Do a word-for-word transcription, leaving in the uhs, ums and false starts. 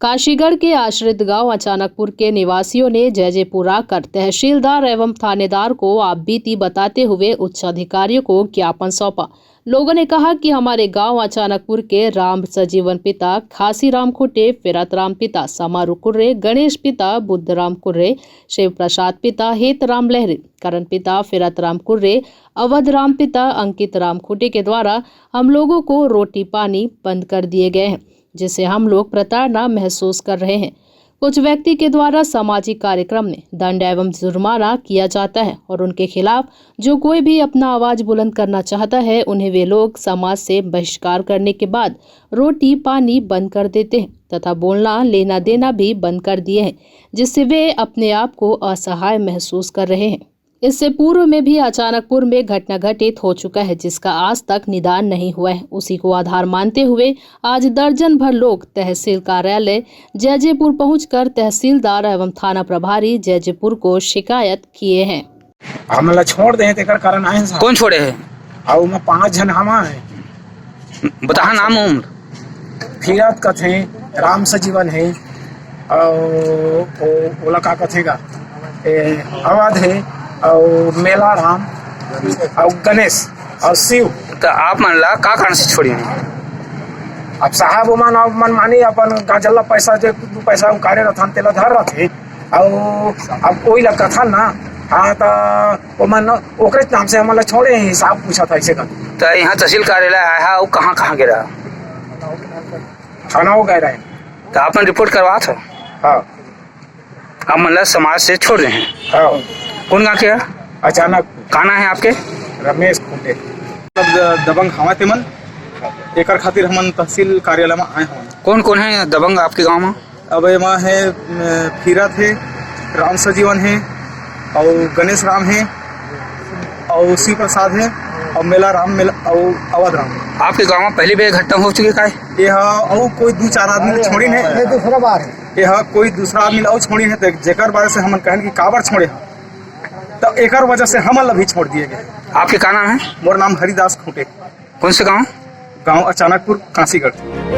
काशीगढ़ के आश्रित गांव अचानकपुर के निवासियों ने जैजेपुर आकर तहसीलदार एवं थानेदार को आपबीती बताते हुए उच्चाधिकारियों को ज्ञापन सौंपा। लोगों ने कहा कि हमारे गांव अचानकपुर के राम सजीवन पिता खासी राम खुटे, फिरत राम पिता समारू कुर्रे, गणेश पिता बुद्ध राम कुर्रे, शिव प्रसाद पिता हेत राम लहरी, करण पिता फिरत राम कुर्रे, अवध राम पिता अंकित राम खुटे के द्वारा हम लोगों को रोटी पानी बंद कर दिए गए हैं, जिससे हम लोग प्रताड़ना महसूस कर रहे हैं। कुछ व्यक्ति के द्वारा सामाजिक कार्यक्रम में दंड एवं जुर्माना किया जाता है और उनके खिलाफ जो कोई भी अपना आवाज बुलंद करना चाहता है, उन्हें वे लोग समाज से बहिष्कार करने के बाद रोटी पानी बंद कर देते हैं तथा बोलना लेना देना भी बंद कर दिए हैं, जिससे वे अपने आप को असहाय महसूस कर रहे हैं। इससे पूर्व में भी अचानकपुर में घटना घटित हो चुका है, जिसका आज तक निदान नहीं हुआ है। उसी को आधार मानते हुए आज दर्जन भर लोग तहसील कार्यालय जैजेपुर पहुंचकर तहसीलदार एवं थाना प्रभारी जैजेपुर को शिकायत किए हैं। हमन ला छोड़ दे हे, तेकर कारण आए हे साहब। कौन छोड़े हे? अउ ओमा पांच झन हमा हे। बताहा नाम उम्र। फिरत कथे, राम सजीवन हे, अउ ओ-, ओला का कथे गा, ए, अवध हे, अउ मेला राम, अउ गणेश, अउ शिव। त आप मन ला का कारण से छोड़ी? अब साहब ओमन, अब मनमानी अपन गाजल्ला पैसा, जे दू पैसा उकारे रथन, तेला धर रथे। अउ अब ओही ला कथन ना, हाँ, त ओमन ओकरे नाम से हमन ला छोड़े हे, हिसाब पूछत हे, अइसे कथन। त यहाँ तहसील कार्यालय आए हा, अउ कहाँ, कहाँ गे रहा? थाना हो गए रहे। त आप मन रिपोर्ट करवात हो? हाँ। आप मन ला समाज से छोड़ रहे हैं? हाँ। कौन गाँव के? अचानक। का नाम है आपके? रमेश खुंटे। सब द-, दबंग हवा तेमन, एकर खातिर हमन तहसील कार्यालय में आए हवन। कौन कौन है दबंग आपके गांव में? अब एमा हे, अ, फिरत हे, राम सजीवन हे, अउ गणेश राम हे, अउ शिव प्रसाद हे, अउ मेला राम, मेला, अउ अवध राम। आपके गांव में पहली भी घटना हो चुकी का? ये हा, अउ कोई दू चार आदमी ल छोड़िन हे। ये दूसरा बार हे। ये हा, कोई दूसरा आदमी ल अउ छोड़िन हे, त जेकर बारे से हमन कहन कि काबर छोड़े हा, त एकर वजह से हमन ल भी छोड़ दिए गए। आपके का नाम है? मोर नाम हरिदास खूंटे। कौन से गांव? गांव अचानकपुर, कांसीगढ़।